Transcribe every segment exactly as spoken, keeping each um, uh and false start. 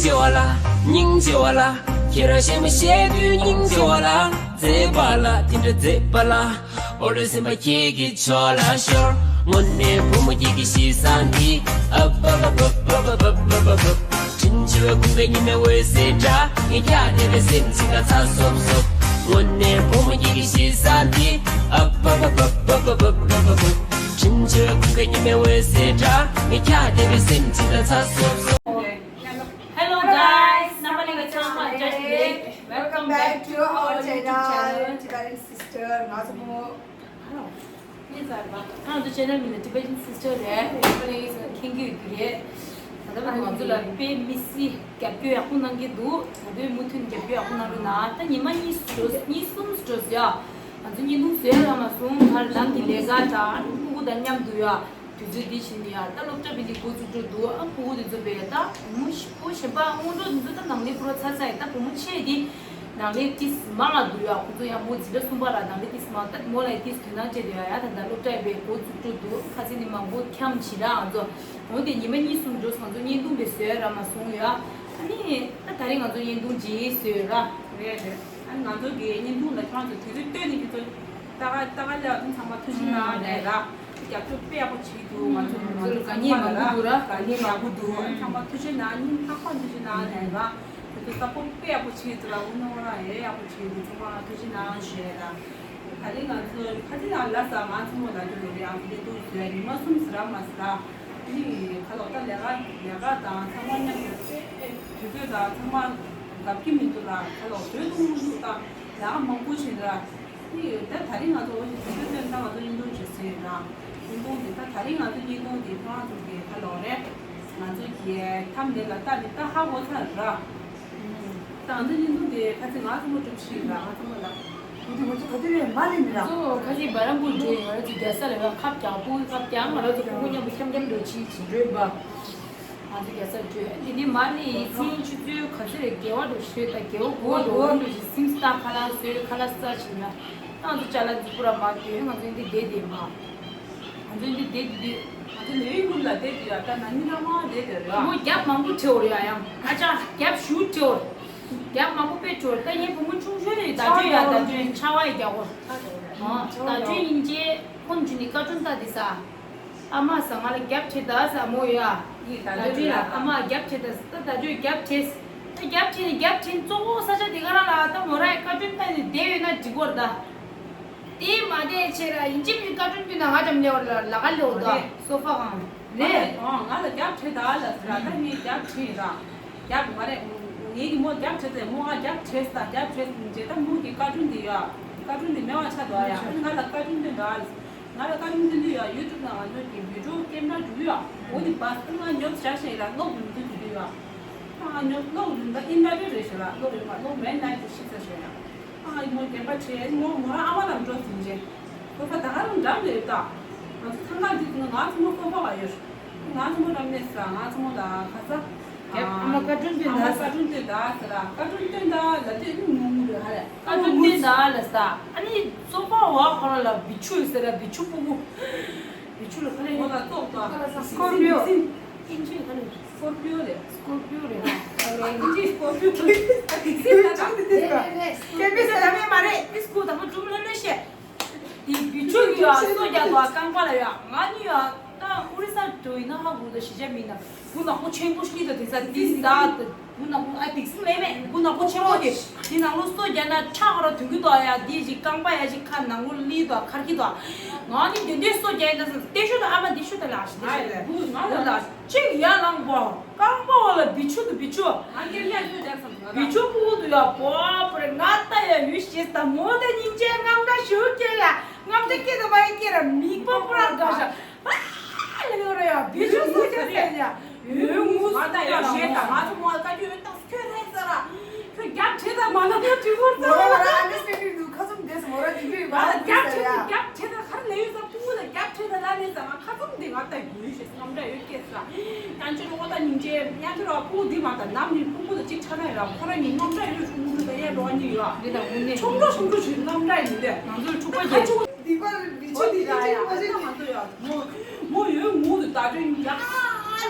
ཆེ་བ་ལ། སྙིང་རྗེ་བ་ལ། ཁྱེད་རང་གཞས་མ་བཤད་དུས་སྙིང་རྗེ་བ་ལ། མཛེས་པ་ལ་དེ་འདྲ་མཛེས་པ་ལ། འོ་རེ་སེམས་པ་ཁྱེད་ཀྱི་ཕྱོགས་ལ་ཤོར། དངོས་གནས་བུ་མོ་ཁྱེད་ཀྱི་གཤིས་བཟང་འདི། ཨབ་ཨབ་ཨབ། དྲིན་ཆེ་བའི་ཁུངས་ཀྱི་ཉི་མའི་འོད་ཟེར་འདྲ། ངས་ཁྱེད་བལྟས་པའི་སེམས་ཅིག་ལ་ཚ་སོབ་སོབ། དངོས་གནས་བུ་མོ་ཁྱེད་ཀྱི་གཤིས་བཟང་འདི། ཨབ་ཨབ་ཨབ། དྲིན་ཆེ་བའི་ཁུངས་ཀྱི་ཉི་མའི་འོད་ཟེར་འདྲ། ངས་ཁྱེད་བལྟས་པའི་སེམས་ཅིག་ལ་ཚ་སོབ་སོབ། Hello guys, རྣམ་པ་གཉིས་ཀ་ཚང་མ་བཀྲ་ཤིས་བདེ་ལེགས། Welcome back to our YouTube channel Tibetan Sister. ང་ཚོ་མོ། ང་ཚོ་ཆེ་ནལ་མིང་ལ་Tibetan Sister རེད། རྣམ་པ་གཉིས་ཀ་མཁྱེན་གྱི་ཡོད་ཀྱི་རེད། ད་ལྟ་ང་ཚོ་ལ་དཔེ་མི་སྲིད་རྒྱབ་སྐྱོར་ཡག་པོ་གནང་གི་འདུག་ད་དུང་མུ་མཐུད་རྒྱབ་སྐྱོར་ཡག་པོ་གནང་རོགས་གནང་། ད་ཉི་མ་གཉིས་འགྲོ་གཉིས་གསུམ་འགྲོ་ཟེར་ཡ། ང་ཚོ་བརྙན་ཐུང་བཟོས་རག་མ་སོང་། ད་རང་གི་ལས་ཀ་དང་ཕྲུ་གུ་དང་མཉམ་དུ་ཡ། དུས་ཚོད་འདི་བཞིན་ཡ། ད་སློབ་གྲྭ་བི་འདི་འགོ་བཙུགས་འགྲོ་འདུག་ཨ་ཕྲུ་གུ་དེ་ཚོ་བས་ད་བུ་མོ་ཞིག་པོ་གཞན་པ་སྔོན་འགྲོ་དེ་ཚོ་ད་ནང་ལས་ཕུ་ར་ཚ་ཚ་ཡ། ད་བུ་མོ་ཆེ་འདི་ནང་ལས་ཏིས་མང་ང་འདུག་ཡ། ཁོ་ཚོ་ཡ་མོ་འཛིན་གྲྭ་གསུམ་པ་ར་ནང་ལས་ཏིས་མང་། ད་མོ་ལ་ཡ་ཏིས་དོ་སྣང་བྱས་འདུག་ཡ། ཡ་ད་ད་སློབ་གྲྭ་བས་འགོ་བཙུགས་འགྲོ་འདུག་ཁ་སང་ནི་མང་པོ་འཁྱམས་ཕྱིན་ར། ང་ཚོ་འོ་དེ་ཉི་མ་གཉིས་གསུམ་འགྲོ། ང་ཚོ་བརྙན་ཐུང་བས་བཟོས་རག་མ་སོང་ཡ། ཨ་ནི་ད་ད་རེས་ང་ཚོ་བརྙན་ཐུང་ཅིག་བཟོས་ར། རེད་རེད། ཨ་ནི་ང་ཚོ་གི་བརྙན་ཐུང་ལ་ཁྱེད་རང་ཚོ་དུས་ཚོད་བཏོན་ནས་ཁྱེད་ཚོ་ལྟ་ག་ལྟ་ག་ལ་ཚང་མ་ཐུགས་རྗེ་གནང་ལབ་ར། རྒྱབ་སྐྱོར་དཔེ་ཡག་པོ་བྱེད་འདུག་ང་ཚོ་ང་ཚོ་དགའ་ཉེ་མང་པོ་འདུག་ར། དགའ་ཉེ་ཡག་པོ་འདུག་ཚང་མ་ཐུགས་རྗེ་གནང་། སྙིང་ཐག་པ་ནས་ཐུགས་རྗེ་གནང་ལབ་ར། ཁྱེད་ཚོ་ས་ཕོ་དཔེ་ཡག་པོ་བྱེད་འདུག་ར། དབུ་ནོར་ར་ཡེ་ཡག་པོ་བྱེད་འདུག་ཚང་མ་ཐུགས་རྗེ་གནང་ཞུ་ཡ་ར། ད་རེས་ང་ཚོ་ཁ་ཅིག་ལ་ལ་ས་ང་ཚོ་མོ་ལ་རྒྱུ་ལོ་རེ་ཨང་ཚོ་ལས་འདུག་ཟེར་ཉི་མ་གསུམ་ཟེར་ར་མ་ཟེར་ར། ཨ་ནི་ཁ་ལོག་ད་ལས་ཀ་ལས་ཀ་དང་ཚང་མ་མཉམ་དུ་དུས་ཚོད་དང་ཚང་མ་འགབ་ཀྱི་མི་འདུག་ལ། ཁ་ལོག་བྲོས་ཐུང་ཐུང་དང་ལས་ཀ་མང་པོ་བྱེད་འདུག་ལ། ཨ་ནི་ད་ད་རིང་ང་ཚོ་འོ་ཞིག་དུས་ཚོད་ཐོན་ད་ང་ཚོ་བརྙན་ཐུང་བྱེད་སྲིད་ཡོད་ན། བརྙན་ཐུང་འདི་ད་ད་རིང་ང་ཚོ་བརྙན་ཐུང་འདི་ཁོ་རང་ཚོ་གི་ཁ་ལོག་རེད། ང་ཚོ་གི་ཐམ་ནེལ་ལ་ལྟ་ནི་ད་ཧ་གོ་ཚར་ར། ད་ང་ཚོ་བརྙན་ཐུང་འདི་ཁ་ཚིག་ང་ཚོ་མོ་གྲུབ་ཤིག་ལ་ང་ཚོ་མོ་ལ། ང་ཚོ་ང་ཚོ་ག་དུས་ནས་མ་ལེན་ནི་ར། ང་ཚོ་ཁ་ཅིག་བ་ར་འགུལ་འགྲོ་ཡིན། ང་རང་ཚོ་རྒྱལ་ས་ལ་ཡོད་ཁབ་རྒྱག་པོ་ཁབ་རྒྱག་ང་རང་ཚོ་ཁོང་ཁོང་མཉམ་པོ་འཁྱམ་འཁྱམ་འགྲོ་ཕྱིན་ཕྱིན་འགྲོ་ཡིན་པ། ང་ཚོ་རྒྱལ་ས་འགྲོ་འདི་ནས་མ་ལེན་ཡིན། ཚེ་ཆུ་ཚོད་ག་ཚོད་རེད། དགེ་བ་འགྲོ་ཤོད་ད་དགེ་བ་གོ་བ་འགྲོ་འགྲོ་ཞིག་སིམ་སྟག་ཁ་ལག་བཟོས། ཁ་ལག་ཟ་ཕྱིན་ཡ། ད་ང་ཚོ་ཅ་ལག་རྫིག་པོ་ར་མ་སྟོན། ང་ཚོ་འདི་བསྡད་བསྡད་མ། ང་ཚོ་འདི་བསྡད་བསྡད་དུས། ང་ཚོ་ལས་ཡིན་ཀུན་ལ་བསྡད་དུས་ཡ། ད་ན་ནིང་རང་མ་བསྡད་དེ་རེད་ཨ། མོ་རྒྱབ་མང་པོ་བྲེལ་བ་རེད་ཨ། ཡང་ཨ་ཅག་རྒྱབ་ཞུ་བྲེལ་བ། རྒྱབ་མང་པོ་དཔེ་བྲེལ་བ། ད་ངའི་བུ་མོ་ཆུང་ཤོས་རེད། ད་ཆོས་ཡ་ད་ཆོས་ཆ་བ་ཡི་རྒྱག་གོ། ཨ་ད་ཆོས་ཡིན་རྗེས་ཁོང་ཆུ་ནི་ཀ་ཀྲུན་ད་དེ་ས། ཨ་མ་ས་ང་ལ་རྒྱབ་བྲེལ་ད་ས་མོ་ཡ། ད་ཆོས་ལ་ཨ་མ་རྒྱབ་བྲེལ་ད་ས། ད་ད་ཆོས་རྒྱབ་བྲེལ། ད་རྒྱབ་བྲེལ་ནི་རྒྱབ་བྲེལ་གཙོ་བོ་ས་ཆ་དེ་ག་རང་ལ་ད་མོ་ར་ཡི་ཀ་ཀྲུན་ད་ནི་བསྡད་ཡོད་ན་འགྲིག་གོ་ར་ད། དེ་མ་བསྡད་ཆེ་ར་ཡིན་གཅིག་མིན་ཀ་ཀྲུན་དུས་ན་ང་ཙམ་ལེའོ་ལ་ལ་ག་ལེའོ་ད་རེད། སོ་ཕ་གང་རེད། ང་ལ་རྒྱབ་བྲེལ་ད་ལ་ཟེར་ར། ད་ངས་རྒྱབ་བྲེལ་ར། རྒྱབ་མ་རེད། ངེད་ཀྱི་མོ་རྒྱབ་བྲེལ་ཟེར། མོ་ང་རྒྱབ་བྲེལ་ཟེར། རྒྱབ་བྲེལ་ཟེར་རྗེས་ད་མོ་གི་ཀ་ཀྲུན་དེ་ཡ། ཀ་ཀྲུན་དེ་མེད་པ་ཆགས་འདུག་ཡ། ང་ལ་ཀ་ཀྲུན་སྟོན་ད་ལ་ཟེར། ང་ལ་ཀ་ཀྲུན་སྟོན་དུས་ཡ་ཡུ་ཊུབ་ནང་ང་ཚོ་གི་བི་ཌིའོ་ཀེམ་ར་འགྲོ་གི་ཡ། འོ་དེ་བ་ང་ཉོབ་བཞག་ཤེས་ལ་ཀློག་རིན་དུ་དུ་དུ་ཡ། ང་ཉོབ་ཀློག་རིན་ད་ཨིན་ར་རེ་རེ་ཤེས་ལ་ཀློག་རིན་པ་ཀློག་མེད་ན་དུ་ཤི་ས་ཤེས་ཡ། ཨ་ཡིན་ནོ་རྒན་པ་བྱས་ནོ་མོ་རང་ཨ་མ་དང་འགྲོ་ཟིན་རྗེས། སོ་ཕ་ད་ག་རང་འགྲམ་ནས་ཡོད་ད། ང་ཚོ་ཐང་ག་འདི་ང་ཚོ་མོ་སོ་ཕ་བ་ཡོད། ང་ཚོ་མོ་རང་གནས་ས་ང་ཚོ་མོ་ལ་ཁ་ས། རྒྱབ་ཨ་མ་ཀ་ཀྲུན་སྟོན་ད་ཟེར། ཀ་ཀྲུན་སྟོན་ད་ཟེར་ར། ཀ་ཀྲུན་སྟོན་ད་ལ་དུས་ནི་ངུ་ངུ་རེད་ཧ་ལས། ཀ་ཀྲུན་སྟོན་ད་ལ་ས། ཨ་ནི་སོ་ཕ་བ་ཁོ་རང་ལ་བི་ཆུ་ཟེར་ར། བི་ཆུ་ཕྲུ་གུ། བི་ཆུ་ལ་ཁ་ལས། ཁོ་ལ་ཙོག་ཙོག་སྐོར་པིའོ། ཨིན་ཇི་ཁ་ལས། སྐོར་པིའོ་རེད། སྐོར་པིའོ་རེད། ཨིན་ཇི་སྐོར་པིའོ་རེད། ཨ་དེ་སི་ད་ད། རེད་རེད་རེད། སྐད་པའི་ས་ད་མེད་མ་རེད། མི་སྐུ་དང་པོ་ཀྲུམ་ལ་ལོས་བཤད། དེ་བི་ཆུ་གི་ཡ་སོ་རྒྱག་དོ་རྐང་པ་ལ་ཡ། ང་ནི་ཡ་ད་ཨོ་རི་ས་འགྲོ་ཡིན་ན་ཧ་གོ་ད་ཤི་ཆ་མིན་ན། བུ་ནག་པོ་ཆེན་པོ་ཞིག་ད་དེ་ས་དེ་ས་ད། བུ་ནག་པོ་ཨ་དེ་སི་མེད་མེད། བུ་ནག་པོ་ཆེན་པོ་དེ། དེ་ནང་ལོ་སོ་རྒྱག་ན་ཁྲག་ར་དུང་གི་དོ་ཡ། དེ་ཞིག་རྐང་པ་ཡ་ཞིག་ཁ་ནང་ལོ་ལི་དོ་ཁར་གི་དོ། ང་ནི་དེ་འདྲའི་སོ་རྒྱག་ཡིན་ད་ས་ཏེ་ཤུ་ད་ཨ་མ་དེ་ཤུ་ད་ལ་ཤི་ད་ཤི་ད། བུ་ང་ལ་ཅིག་ཡ་ལང་པོ། རྐང་པ་བ་ལ་བི་ཆུ་དུ་བི་ཆུ། ང་སྐད་ཆ་ཤོད་རྒྱག་སམ་ང་ལ། བི་ཆུ་ཕྲུ་གུ་དུ་ཡ་པོ་པོ་རེ་ང་ལྟ་ཡ་ཡུལ་ཤེས་ད་མོ་ད་སྙིང་རྗེ་རྔམ་འདྲ་ཞུ་སྐྱེ་ལ་རྔམ་འདྲ་སྐྱེ་ད་མ་ཡི་སྐྱེ་ར་མིག་པ་པོ་ར་དགའ་ཤ། ཨ་ལེ་རེ་ཡ་བི་ཆུ་སུ་ཆ་སེ་ཡ་ཡུལ་ངུ་ང་ལྟ་ཡ་ཤེས་ད་ང་ཚོ་མོ་ལ་ཀ་ཅུ་ཡོད་ད་ཁྱོད་རེད་ཟེར་ར། ཁྱོད་རྒྱབ་བྱེད་ད་མ་ན་ཁྱོད་དྲི་བོར་ཟེར་ར། ཨན་ཌར་སི་ཊེན་ཌིང་འདུག་ཁ་ཚུམ་དེ་སུ་མོ་ར་དེ་གི་ང་ལ་རྒྱབ་བྱེད་ད་རྒྱབ་བྱེད་ད་ཁར་ལེ་ཡུལ་ད་ཕྲུ་གུ་ལ་རྒྱབ་བྱེད་ད་ལ་ལེ་ཟེར་ང་ཁ་ཚུམ་དེ་ང་ལྟ་ཡུལ་ཤེས། རྔམ་འདྲ་ཡོད་སྐད་ས། ཡང་ཅི་རོ་ད་སྙིང་རྗེ་ཡང་ཅི་རོ་ཕུ་འདི་མ་ད་ནམ་ནི་ཕུ་ཕུ་ད་ཅིག་ཆ་ན་ཡོད་ར། ཁོ་ར་ཉིན་རྔམ་འདྲ་ཡོད་ཕུ་ཕུ་ད་ཡ་རོ་ནི་ཡོད། འདི་ད་ངུ་ནི་ཆུང་རོ་ཆུང་རོ་ཞིག་རྔམ་འདྲ་ཡིན་ཏེ། ང་ཚོའི་ཕྲུ་གུ་ཁ་ཆུང་འདི་པར་མི་ཆུ་འདི་ཅི་ཅི་མ་ཅི་ནི་ང་ཚོ་ཡོད། མོ་མོ་ཡོད་ངུ་འདི་ད་དོན་ཡ་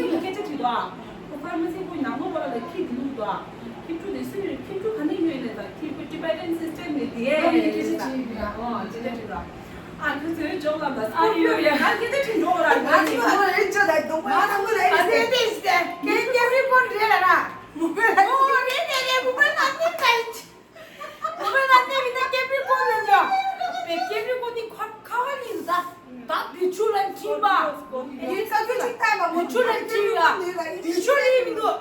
སི་ལ་སྐད་ཆ་དྲིས་དོ། ཨ་ཁོ་ཕར་མ་སི་ཁོའི་ནང་ལོགས་པ་ལ་ཁྱི་དེ་བླུགས་དོ། ཨ་ཁྱི་ཕྲུག་དེ་སུ་ཡིན། ཁྱི་ཕྲུག་ག་ནས་ཡོད་ནས་ད་ཁྱི་ཕྲུག་ཊི་བེ་ཊན་སི་སི་ཊེམ་ནས་དེ་ཨ་ནི་སྐད་ཆ་དྲིས་ཡོད་ར། ཨོ་སྐད་ཆ་དྲིས་ར། ཨ་ཁུ་ཚོའི་ཅོག་ལ་ད་ཨ་ཡོད་ཡ་ང་སྐད་ཆ་དྲིས་འགྲོ་ར། ང་ཚོ་ལ་རེད་ཅོ་ད་དུང་མ་ཚང་མ་ལ་ཨེ་ཟེར་ཏེ་ཟེར་ཏེ་ཀེ་རི་ཀོན་རེད་ལ་ར། མུ་གེ་ལ་ཨོ་རེད་རེད་རེད། མུ་གེ་ལ་ནི་ད་ཡིན། ཁོ་ན་ཏེ་མི་ད་ཀེ་པི་ཀོན་ལ་ཉོ། པེ་ཀེ་པི་ཀོན་ནི་ཁ་ཁ་བ་ནི་ད། ད་བི་ཆུ་ལ་འཁྲིད་པ། ཡིན་ས་ཚུ་ཅིག་ལྟ་བ་མོ་བི་ཆུ་ལ་འཁྲིད་པ། བི་ཆུ་ལི་མི་འདུག་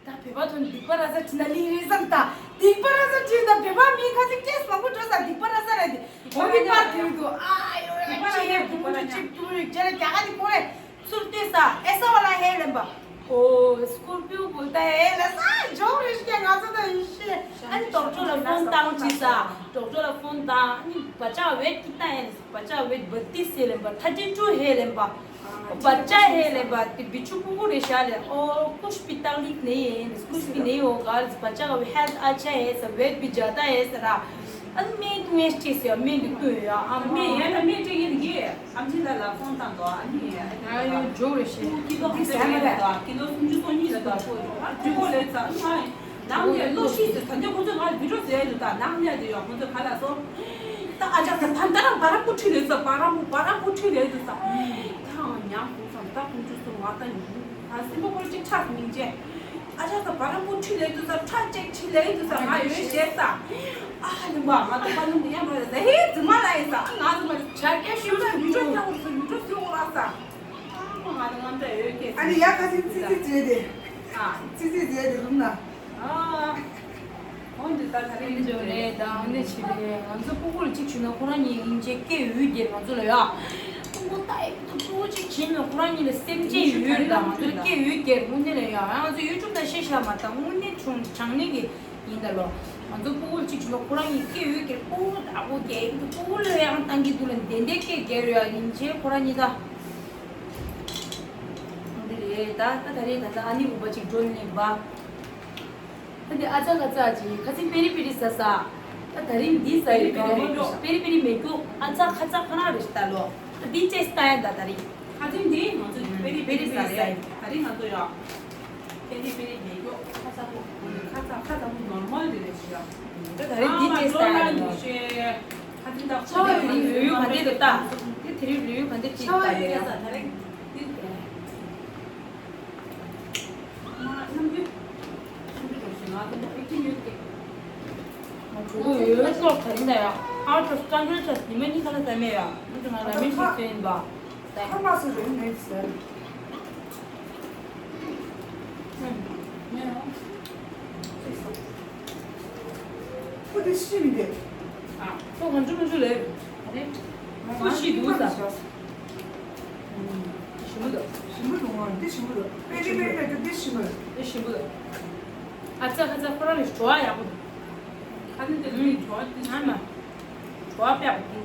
ད་བོད་པ་ཚོ་སྡིག་པ་ར་ས་ཁྲིད་ན་ལི་རེད་བསམ་ད། སྡིག་པ་ར་ས་ཁྲིད་ན་བོད་པ་མི་ཁ་ཚིག་སྐད་མང་པོ་འགྲོ་ས་སྡིག་པ་ར་ས་ར་དེ། འོ་ནི་པར་དེ་མི་འདུག་ཨ་ཡོ་ཡ་ཅི་ཡ་དུ་མུ་ཅི་ཅིག་དུ་རེ་ཅེ་ར་རྒྱ་ག་དེ་ཁོ་རེ། ཚུར་བལྟས་ས་ཨེ་ས་བ་ལ་ཧེ་ལེན་པ། ཨོ་སྐོར་པིའུ་བོ་ད་ཨེ་ལ་ས་འཇོག་རེ་ཤི་ང་ཚོ་ད་ཡིན་ཤེ། ཨ་ནི་ཌོག་ཊར་ལ་ཕོན་བཏང་ཅི་ས། ཌོག་ཊར་ལ་ཕོན་བཏང་ཨ་ནི་བ་ཅག་ཝེཊ་ཀི་ཏང་ཨེ་ལ་ས་བ་ཅག་ཝེཊ་བ་ཏི་སེ་ལེན་པ་ཐ་ཅི་ཅུ་ཧེ་ལེན་པ། བ་ཅག་ཧེ་ལེན་པ་དེ་བི་ཆུ་ཕྲུ་གུ་རེ་ཤ་ལེ། ཨོ་ཀུཤ་པི་ཏག་ལིབ་ནེ་ཡེ་ནེ་ཀུཤ་པི་ནེ་ཡོ་ག་ལ་ས་བ་ཅག་ཧེལ་ཐ་ཨ་ཆ་ཧེ་ས་ཝེཊ་བི་ཇ་ད་ཧེ་ས་ར། ཨ་ནི་སྨན་དུ་ངས་སྤྲད་ཟེར་སྨན་དུ་བསྐོས་ཡོད་ཨ་སྨན་ཡང་ན་སྨན་སྤྲད་མཁན་གྱིས་ཨམ་ཆི་ལ་ལ་ཕོན་བཏང་དོ་ཨ་ནི་ཨ་ཡོ་འཇོག་རེ་བྱེད། ཀི་ལོ་ག་ཚོད་རེད་དོ་ཀི་ལོ་སུམ་ཅུ་སོ་གཉིས་རེད་དོ་ཁོ་ཨ་ཕྲུ་གུ་ལས་ཚ་ཨ་ནང་ནས་ལོ་ཤི་ཟེར་ད་འདི་ཁོ་ཚོས་ང་ལ་བི་ཌིའོ་ཟེར་ཡོད་ད་ནང་ནས་དེ་ཡོད་ཁོ་ཚོས་ག་ལ་སོ་ད་ཨ་ཅག་ད་ད་ད་རང་བ་ར་པུ་ཁྲི་རེད་ས་བ་ར་པུ་བ་ར་པུ་ཁྲི་རེད་ས་ད་ང་ཉང་ཁོ་ཚོ་ད་ཁོ་ཚོ་སོ་ང་ད་ད་སིམ་པོ་ཁོ་ཅིག་ཁྲག་སྙིང་རྗེ། ཨ་ཅག་ད་བ་ར་པུ་ཁྲི་ལས་དུ་ས་ཁྲག་ཅིག་ཁྲི་ལས་དུ་ས་ང་ཡོད་ཤེས་ས། ཨ་ལུང་བ་ང་ད་པ་ལུང་ཡང་མ་རེད་ཟེར་ཧེ་རྫུན་མ་ལ་ཡིན་ས་ཨ་ང་རྫུན་མ་རེད། ཆ་རྐྱེན་ཤུགས་ལ་ཡུལ་གྲོ་ཐང་བོ་ས་ཡུལ་གྲོ་ཐང་བོ་ལ་ས། ཨ་མ་ང་ད་ང་ད་ཡོད་ཀྱེ། ཨ་ནི་ཡ་ཁ་སིང་ཙི་ཙི་ཙི་དེ། ཨ་ཙི་ཙི་ཙི་དེ་རུང་ན། ཨ། འོན་ཏེ་ད་ད་རེས་འདི་འཇོག་རེད་ད་འོན་ཏེ་བྱེད་རེད། ང་ཚོ་སྤུ་གུ་ལ་གཅིག་བྱུང་ན་ཁོ་རང་གཉིས་དབྱིན་ཇི་སྐད་ཡུལ་སྒེར་ང་ཚོ་ལ་ཡ། སྤུ་གུ་ད་ཡིག་ཏུ་སྤུ་གུ་གཅིག་བྱིན་ན་ཁོ་རང་གཉིས་ལ་སེམས་ཅན་ཡུལ་ད་ང་ཚོ་སྐད་ཡུལ་སྒེར་དངོས་གནས་ལ་ཡ་ང་ཚོ་ཡུ་ཊུབ་ད་ཤེས་ཤ་མ་ད་དངོས་གནས་བྱུང་བྱང་གནས་ཀྱི་ཡིན་ད་ལོ། ང་ཚོ་སྤུ་གུ་ལ་གཅིག་བྱུང་ན་ཁོ་རང་གཉིས་སྐད་ཡུལ་སྒེར་སྤུ་གུ་ད་སྤུ་གུ་སྐད་ཡིག་ཏུ་སྤུ་གུ་ལ་ཡ་བཏང་གི་འདུག་ལ་དེ་འདྲའི་སྐད་སྒེར་ཡ་ཡིན་ཅེ་ཁོ་རང་གཉིས་ད། འདི་རེད་ད་ད་ད་རེད་ད་ད་ཨ་ནི་འུ་པ་གཅིག་འགྲོ་ནས་བ། ད་འདི་ཨ་ཅག་ཨ་ཅག་ཅིག་ཁ་སང་པེ་རི་པེ་རི་ཟ་ས། ད་ད་རིང་འདི་ཟ་ཡི་པེ་རི་པེ་རི་པེ་རི་པེ་རི་མེད་རྒྱུ་ཨ་ཅག་ཁ་ཅག་ཁ་ན་རེ་ཞིག་ད་ལོ། ད་འདི་ཅེས་ལྟ་ཡ་ད་ད་རིང་། ཁ་སང་འདི་ང་ཚོ་པེ་རི་པེ་རི་ཟ་ཡ་ད་རིང་ང་ཚོ་ཡ། པེ་རི་པེ་རི་མེད་རྒྱུ་ཁ་ཅག་པོ་ཁ་ཅག་ཁ་ཅག་པོ་ནོར་མལ་རེ་རེ་ཞིག་ཡ། ད་ད་རིང་འདི་ཅེས་ལྟ་ཡ་ད་ལོ། ཁ་སང་ད་ཁ་ཅག་པོ་རིང་ཡོད་ག་འདི་ད་ལྟ། འདི་དེ་རིང་རེ་ཡོད་ག་འདི་ཅེས་ལྟ་ཡ་ད་ད་རིང་། ཨ་ཅག་ཁ་ལ་ས་མེད་ཡ། ཨ་ཅག་ང་ར་མེད་ཅིག་ཟེར་ཡིན་པ། ཁ་མ་སུ་རེད་མེད་ཟེར། ཁོ་དེ་ཤི་མི་འདུག་ཨ་ཁོ་ང་ཚོ་ང་ཚོ་ལས། ཁོ་ཤི་འདུག་ས། ཞིམ་པོ་འདུག་ཞིམ་པོ་འདུག་འདི་ཞིམ་པོ་འདུག་པེ་ཏི་པེ་ཏི་འདི་ཞིམ་པོ་འདུག་འདི་ཞིམ་པོ་འདུག་ཨ་ཙ་ཁ་ཙ་ཁོ་རང་ལ་བྲོ་བ་ཡག་པོ་འདུག་ཁ་ནི་དེ་ལ་བྲོ་བ་དེ་ཨ་མ། བྲོ་བ་པད་པ་དེ།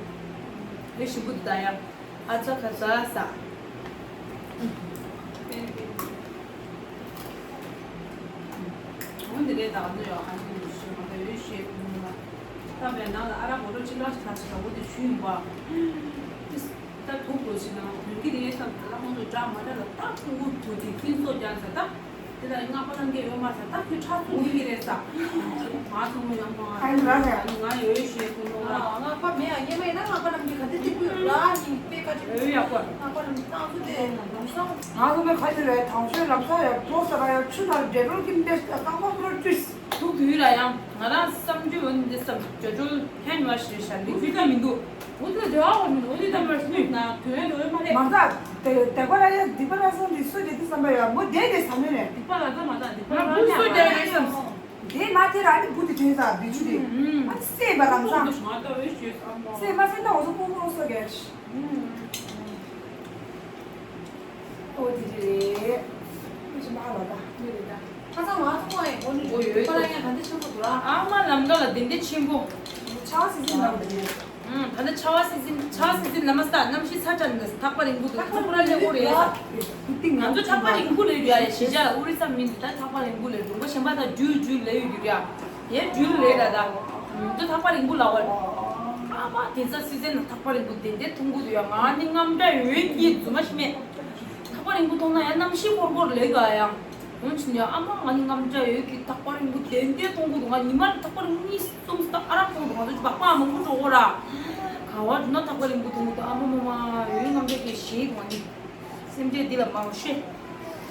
དེ་ཞིམ་པོ་འདུག་ད་ཡ། ཨ་ཙ་ཁ་ཙ་ས། འོ་འདི་རེད་ད་ག་ཚོད་ཡོད་ཨ་ནི་ཞུ་མ་ད་ཡོད་ཤེས་ཀུན་ལ། ད་བས་ནང་ལ་ཨ་ར་མོ་རོ་ཅི་ལ་ཞིག་ད་ཞིག་ལ་འོ་དེ་ཞུས་ཡིན་པ། ད་དུག་ལོ་ཞིག་ན་དོན་གྱི་རེད་བསམ་ད་ལ་ཁོང་ཚོ་འདྲ་མ་འདྲ་ལ་ད་ཕྲུ་གུ་དུ་དེ་ཁྱིམ་སོ་རྒྱག་ས་ད། དེ་ལ་སྔགས་པ་རྣམས་ཀྱིས་ཡོད་མ་ས་ད་ཁྱོད་ཁྲག་འཐུང་གི་རེད་ས། ང་ཚོ་མོ་ཡང་མ་ཨ་ནི་ར་ཡ། ང་ཡོད་ཞེས་ཀུན་ལ། སྔགས་པ་མེད་ཡ་ཉེ་མ་ཡིན་ན་སྔགས་པ་རྣམས་ཀྱིས་ག་དེ་སྟེགས་བུ་ལ་ཡིན་པའི་བཀའ་དྲིན་ཡོད་ཡག་པ། སྔགས་པ་རྣམས་ཀྱིས་བཏང་ཚུལ་དེ་ལམ་སང་། ང་ཚོ་མེ་ཁ་ཅི་རེད་དང་ཤོས་ལམ་སང་ཡ་འགྲོ་ས་ར་ཡ་ཆུ་ནར་འདྲེ་རོལ་གྱིན་ཏེ་རྐང་པ་ཀུ་ར་བཀྲུས། ཐུག་དུས་ལ་ཡང་ང་རང་བསམ་རྒྱུ་འོན་འདི་བསམ་ཇོ་ཇོ་ཧན་བ་ཞེས་ཤ་ལི་ཁུལ་ད་མི་འདུག་འོ་དེ་ལ་འབྲེལ་བ་བར་མི་འདུག་འོ་དེ་ད་མར་སྨུག་ན་དོན་ཡོད་འདོད་མ་རེད། མ་ཟ། དེ་དེ་ག་ར་ཡ་སྡིག་པ་ར་སོང་འདི་སུ་རེད་འདི་བསམ་པ་ཡ་མོ་དེ་དེ་ཟ་མེད་རེད། སྡིག་པ་ལ་ད་མ་ད་སྡིག་པ་ང་ལ་ཀུན་སུ་རྒྱག་རེད་བསམ། དེ་མ་དེ་ར་ནི་བུ་དེ་དྲན་ས་བི་ཇུ་དེ་ཨ་སེ་བ་རང་ས། སེ་མ་སེ་ན་འོ་ཟོ་ཀུ་ཀུ་རོ་སོ་རྒྱག་ཨོ་དེ་རེད། ཁྱོད་ཀྱི་མ་ལ་ད་མི་རེད་ད། ཁ་སང་ང་ཚོ་ཁོང་ཡང་གོ་ནི་འགྲོ་ཡོད་པ་ལ་ཡང་ད་འདི་ཆེན་པོ་འདུག་ཨ། ཨ་མ་ལམ་ཀ་ལ་དེ་འདྲ་ཆེན་པོ། ཆ་སི་སི་ལ་འདི་རེད། ཨང་ད་ལྟ་ཆ་བ་སི་སི་ཆ་སི་སི་ལ་མ་ས་གནམ་གཤིས་ཚ་དྲགས་ནས་ཐག་པ་རིང་པོ་འདུག་ཐག་པ་རིང་པོ་ལས་འོ་རེད། ང་ཚོ་ཐག་པ་རིང་པོ་ལས་རེད་ཡ་ཡ་གཞིས་ཆགས་ལ་ཨོ་རི་ས་མིན་འདི་ད་ཐག་པ་རིང་པོ་ལས་འགྲོ་མགོ་གཞན་པ་དང་འགྲུལ་འགྲུལ་ལས་ཡོད་རེད་ཡ། ཡ་འགྲུལ་ལས་ར་ད། འདི་ཐག་པ་རིང་པོ་ལ་བ། ཨ་མ་དེ་ས་སི་སི་ན་ཐག་པ་རིང་པོ་དེ་འདྲ་མཐོང་གི་འདུག་ཡ། ང་ནི་རྔམ་སྐྲག་ཡོད་ཀྱི་རྫུན་མ་ཤི་མེད། ཐག་པ་རིང་པོ་མཐོང་ན་ཡང་གནམ་གཤིས་སྐོར་སྐོར་ལས་ག་ཡང་། འོན་ཀྱང་ཡང་ཨ་མ་ང་ནི་རྔམ་སྐྲག་ཡོད་ཀྱི་ཐག་པ་རིང་པོ་དེ་འདྲ་མཐོང་གི་འདུག་ང་ཉི་མར་ཐག་པ་རིང་པོ་གཉིས་གསུམ་ཙམ་ཨ་རག་མཐོང་འདུག་ང་ཚོ་བག་པ་མང་པོ་འགྲོ་གོ་ར། ག་བ་འགྲོ་ན་ཐག་པ་རིང་པོ་མཐོང་གི་འདུག་ཨ་མ་མ་མ་ཡོད་རྔམ་སྐྲག་གི་ཞེད་འདུག་ང་ནི། སེམས་ཁྲལ་འདི་ལ་མང་ཤོས།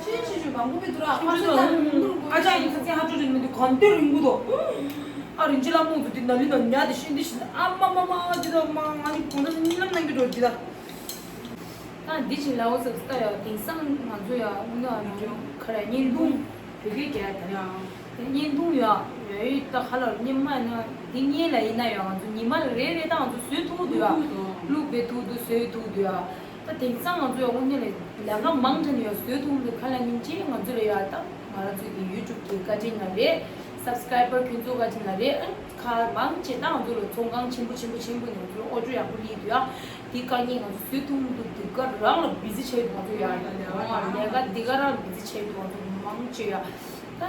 ཆོས་ཆོས་ཆོས་མང་པོ་མི་འདུག་ར། ཁ་ཆོས་ཆོས་ལ་ཨ་ཅག་ཡིན་ཁ་ཚན་ཧ་ཅོ་རིང་མི་འདུག་གང་ལྟར་རིང་པོ་འདུག་ཨ་རིན་ཆེན་ལ་མོ་ཚོ་འདི་ན་ལི་ན་ཉ་དེ་ཤིན་དེ་ཤིན་ཨ་མ་མ་མ་འདི་ལ་མ་ང་ནི་གོང་ད་ཉི་ལམ་ནང་གི་འགྲོ་འདི་ལ། ད་འདི་ཆེ་ལ་འོ་ཟེར་ལྟ་ཡ་དེང་སང་ང་ཚོ་ཡ་ཨུ་ན་ཁ་ར་བརྙན་ཐུང་བོད་སྐད་རྒྱག་ད་ཡ། དེ་བརྙན་ཐུང་ཡ་ཡོད་ད་ཁ་ལ་སྙན་མ་ན་འདི་བརྙན་ལ་ཡིན་ན་ཡ་ང་ཚོ་ཉི་མ་ལ་རེ་རེ་ད་ང་ཚོ་བཟོས་ཐུབ་འདུག་ཡ། བླུག་པའི་ཐུབ་འདུག་བཟོས་ཐུབ་འདུག་ཡ། ད་དེང་སང་ང་ཚོ་ཡ་དངོས་གནས་ལས་ལས་ཀ་མང་དྲགས་ནས་ཡ་བཟོས་ཐུབ་འདུག་ཁ་ལ་སྙིང་རྗེ། ང་ཚོ་ལ་ཡ་ད་ང་རང་ཚོ་གི་ཡུ་ཊུབ་གི་བཀའ་དྲིན་ལ་རེད། སབ་སི་ཀ་རའི་བར་ཁྱོད་ཚོ་བཀའ་དྲིན་ལ་རེད། ཨ་ཁ་མང་ཆེ་ད་ང་ཚོ་ལ་ཚོང་ཁང་ཆེན་པོ་ཆེན་པོ་ཆེན་པོ་ནས་ང་ཚོ་ལ་ཨོ་ཌར་ཡག་པོ་སླེབས་འདུག་ཡ། དེ་དཀའ་ངལ་ང་ཚོ་བཟོས་ཐུབ་འདུག་དེ་ག་རང་ལ་བི་ཟི་ཆགས་འདུག་ང་ཚོ་ཡ། ལས་ཀ་དེ་ག་རང་བི་ཟི་ཆགས་འདུག་ང་ཚོ་མང་ཆེ་ཡ། ད་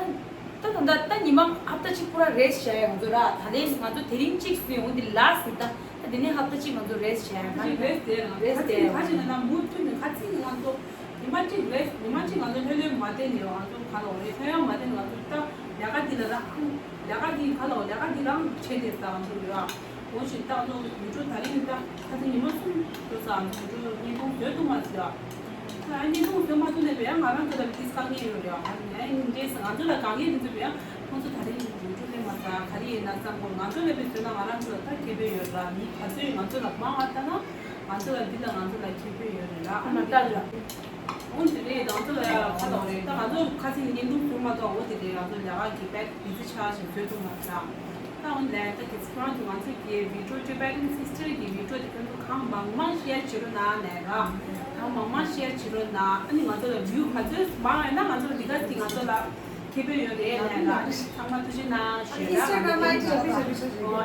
ད་ད་ད་ཉི་མ་ཧབ་ཏ་གཅིག་པུ་ར་རེ་སི་ཊི་བྱ་ཡ་ང་ཚོ་ར། ད་ལན་ང་ཚོ་དེ་རིང་གཅིག་སུ་ཡོང་འདི་ལ་སི་ད། ད་དེ་ནས་ཧབ་ཏ་གཅིག་ང་ཚོ་རེ་སི་ཊི་བྱ་ཡ་ང་ཚོ་རེ་སི་ཊི་དེ་རང་རེ་སི་ཊི་དེ་ཁ་ཅིག་ན་ན་མུ་མཐུད་ནས་ཁ་ཅིག་ང་ཚོ་ཉི་མ་གཅིག་རེ་སི་ཊི་ཉི་མ་གཅིག་ང་ཚོ་ལྷོད་ལྷོད་མ་བསྡད་ནས་ང་ཚོ་ག་ལ་འོ་རེད། ལྷོད་ཡ་མ་བསྡད་ནས་ང་ཚོ་ད་ལས་ཀ་འདི་ལ་ར་ལས་ཀ་འདི་ག་ལ་འོ་ལས་ཀ་འདི་རང་བྱས་ཏེ་ད་ང་ཚོ་ཡོད་ཨ། འོ་ཞིག་ད་ང་ཚོ་ཡུ་ཊུབ་ད་རིང་ད་ཁ་ཚ་ཉི་མ་གསུམ་འགྲོ་ས་ང་ཚོ་ཡུ་ཊུབ་བརྙན་ཐུང་བཟོས་ཐུབ་མ་ཟེར་ཨ། ད་ཡང་བརྙན་ཐུང་བཟོས་མ་ཐུབ་ནས་བས་ང་རང་ཚོ་ལ་ཏིས་དཀའ་ངལ་ཡོད་རེད་ཨ། ཡང་འདྲེས་ང་ཚོ་ལ་དཀའ་ངལ་འདི་ཚོ་བས་ཁོང་ཚོ་ད་རིང་ཡུ་ཊུབ་ལས་མ་ཟ་ག་རེ་ཡིན་ན་བསམ་གོ་ང་ཚོ་ལ་བས་བཟོས་ན་ང་རང་ཚོ་ལ་ད་ཁེ་ཕན་ཡོད་ར། མི་ག་ཚོད་ང་ཚོ་ལ་མང་བ་ལྟ་ན་ང་ཚོ་ལ་འདི་ལ་ང་ཚོ་ལ་ཁེ་ཕན་ཡོད་རེད་ལ་ཨ་ནི་ལྟ་ལ། འོ་འདི་རེད་ང་ཚོ་ལ་ཁ་ལོ་རེད་ད་ང་ཚོ་ཁ་སིང་བརྙན་ཐུང་བཟོས་མ་ཐུབ་འོ་འདི་རེད་ང་ཚོ་ལས་ཀ་གི་བེད་བི་ཟི་ཆགས་ཤིང་བཟོས་ཐུབ་མ་ཐུབ་ལ། ད་འོ་ལས་ད་གི་ཚིག་རང་དུ་ང་ཚོ་གི་བི་ཌིའོ་ཊི་བེ་ཊན་སིས་ཊར་གི་བི་ཌིའོ་དེ་ཁྱོད་ཚོ་གང་མང་མང་ཤེར་བྱེད་རོགས་གནང་ལས་ཀ་གང་མང་མང་ཤེར་བྱེད་རོགས་གནང་ཨ་ནི་ང་ཚོ་ལ་བིའུ་ག་ཚོད་མང་ཡོད་ན་ང་ཚོ་ལ་འདི་ག་ཚིག་ང་ཚོ་ལ། ཁེ་ཕན་ཡོད་རེད་ལབ་ན་ཚང་མ་ཐུགས་རྗེ་གནང་ཞུ་ཡ། Instagram ID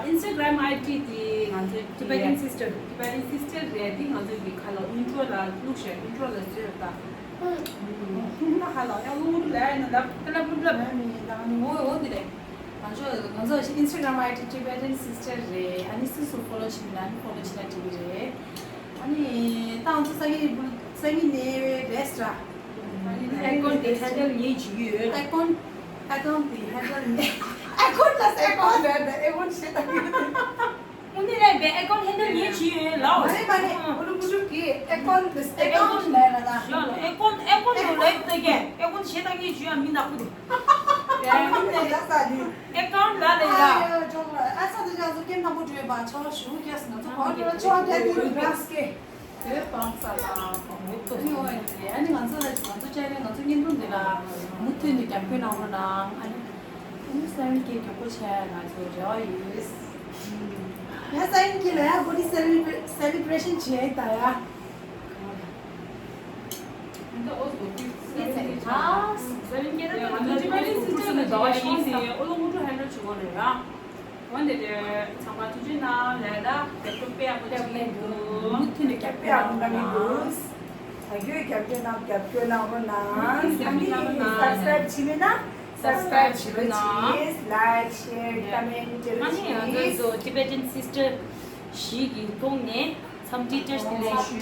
ཨིན་སི་ཊ་གྷ་རམ་ཨའི་ཌི་དེ་ང་ཚོའི་Tibetan Sister Tibetan Sister རེད། དེ་ང་ཚོའི་གི་ཁ་ལ་ཨིན་ཊྲོ་ལ་བླུགས་ཤག་ཨིན་ཊྲོ་ལ་བཟོས་ད། ན་ཁ་ལ་ཡང་ལུང་རུ་ལ་ཡིན་ན་ལབ་ལབ་ལབ་ལབ་ངོ་འོ་དེ་རེད། ང་ཚོ་ང་ཚོ་Instagram ID Tibetan Sister རེད། ཨ་ནི་སུ་སུ་ཕོ་ལོ་བྱེད་ན་ཕོ་ལོ་བྱེད་ན་འགྲིག་གི་རེད། ཨ་ནི་ད་ང་ཚོ་སང་ཉིན་སང་ཉིན་ནས་རེས་ར། ཨེ་ཀོན་དེ་ཧེན་ཌལ་ངས་བྱེད་ཀྱི་ཡོད། ཨེ་ཀོན་ཨེ་ཀོན་དེ་ཧེན་ཌལ་ངས་ཨེ་ཀོན་ལ་ཨེ་ཀོན་ལ་ཨེ་ཀོན་བྱེད་ད་གི་ཡོད། ཨ་ནི་རེད་པས་ཨེ་ཀོན་ཧེན་ཌལ་ངས་བྱེད་ཡོད་ལའོ། མ་རེད་མ་རེད། ཨུ་རུ་ཀུ་ཅུ་གི་ཨེ་ཀོན་ཨེ་ཀོན་ལ་ལ་ད། ཨེ་ཀོན་ཨེ་ཀོན་དུ་ལ་ཡོད་ད་གི་ཨེ་ཀོན་བྱེད་ད་ངས་བྱེད་ཡ་མི་ནག་པོ་དུ། ཨེ་ཀོན་ལ་ཡོད་ས་དེ། ཨེ་ཀོན་ལ་ལ་ཡོད། ཨ་ཡོད་ཅོག་ལ་ཨ་ས་དུ་ཅག་ཚོ་སྐྱེམས་དང་པོ་བྲོས་པ་ཆོག་ཞུ་རྒྱ་སི་ང་ཚོ་གོ་ཨ་ཅོག་ལ་ཅོག་ལ་དེ་རུ་ར་སྐེ། དེ་སྤང་ས་ལ་མུ་ཏོ་ནི་འོན་ཏེ་ཨ་ནི་ང་ཚོ་ལ་ང་ཚོ་ཅག་རེད་ང་ཚོ་བརྙན་ཐུང་འདི་ལ་མུ་མཐུད་ནས་རྒྱབ་སྐྱོར་གནང་རོགས་གནང་ཨ་ནི་ཨ་ནི་སེམས་སྐྱིད་མགྱོགས་པོ་བྱས་ང་ཚོ་རེ་བ་ཡོད། ཡ་སེམས་སྐྱིད་ལ་ཡ་བོ་དི་སེ་ལི་སེ་ལི་བྷི་རེ་ཤན་བྱས་ད་ཡ། ཟླ་བ་བཞི་ཟིན་ཨོ་ལོ་དངོས་གྲུབ་ཧན་ཌོལ་བྱེད་དགོས་རེད་ར། འོན་ཏེ་དེ་ཚང་མ་ཐུགས་རྗེ་གནང་ལས་ད་རྒྱབ་སྐྱོར་དཔེ་ཡག་པོ་བྱེད་ཀྱི་འདུག་མུ་མཐུད་ནས་རྒྱབ་སྐྱོར་ཡག་པོ་གནང་གི་འདུག་ད་གིན་རྒྱབ་སྐྱོར་གནང་རྒྱབ་སྐྱོར་གནང་རོགས་གནང་། ཨ་ནི་སབ་སི་ཀ་རེབ་བྱས་མེད་ན་སབ་སི་ཀ་རེབ་བྱེད་རོགས་གནང་། ལའིཀ་ཤེར་ཀོ་མེན་ཊི་ཨ་ནི་ང་ཚོ་ཚོ་Tibetan Sister བཞི་གི་ཐོག་ནས་འཚམས་འདྲི་བཀྲ་ཤིས་བདེ་ལེགས་ཞུ།